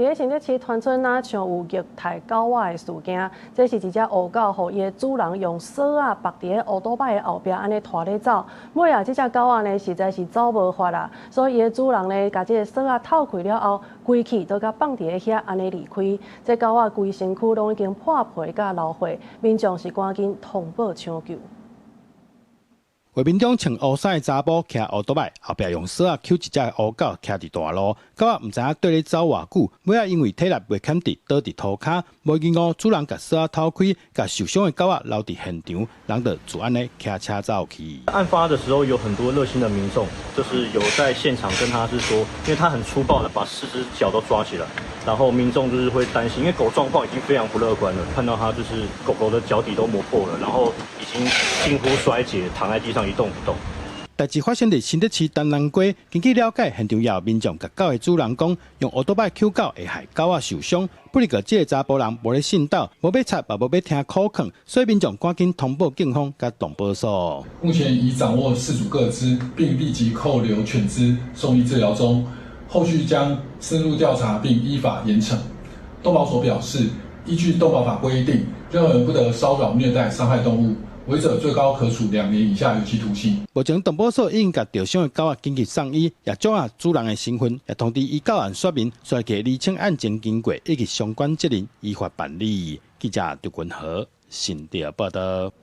佇咧新竹市團春若像有虐待狗仔的事件，這是一隻烏狗，予伊的主人用索仔縛佇咧烏多擺的後壁，按呢拖咧走。尾仔這隻狗仔呢，實在是走無法啦，所以伊的主人呢，共這个索仔透開了後，規氣都共放佇咧遐，按呢離開。這狗仔規身軀攏已經破皮佮流血，民眾是趕緊通報搶救。畫面中穿烏衫的查埔騎烏多擺，後壁用索仔搝一隻烏狗徛佇大路，狗仔毋知影綴咧走偌久，尾仔因為體力袂堪得，倒佇塗跤。無疑誤，主人共索仔透開，共受傷的狗仔留佇現場，人就自按呢騎車走去。案發的時候有很多熱心的民眾，就是有在現場跟他是說，因為他很粗暴的把四隻腳都抓起來，然後民眾就是會擔心，因為狗狀況已經非常不樂觀了，看到他就是狗狗的腳底都磨破了，然後已經近乎衰竭，躺在地上一動不動。代誌發生佇新竹市丹南街，根據了解，現場也有民眾共狗的主人講，用烏多擺搝狗會害狗仔受傷。不過，這个查埔人無咧信鬥，無欲插，也無欲聽苦勸，所以民眾趕緊通報警方佮動保所。目前已掌握事主個資，並立即扣留犬隻送醫治療中，後續將深入調查並依法嚴懲。動保所表示，依據動保法規定，任何人不得騷擾、虐待、傷害動物。違者最高可處2年以下有期徒刑。目前動保所已經共著傷的狗仔緊急送醫，也掌握主人的身份，也通知伊到案說明，隨去釐清案情經過以及相關責任，依法辦理。記者劉君和新竹報導。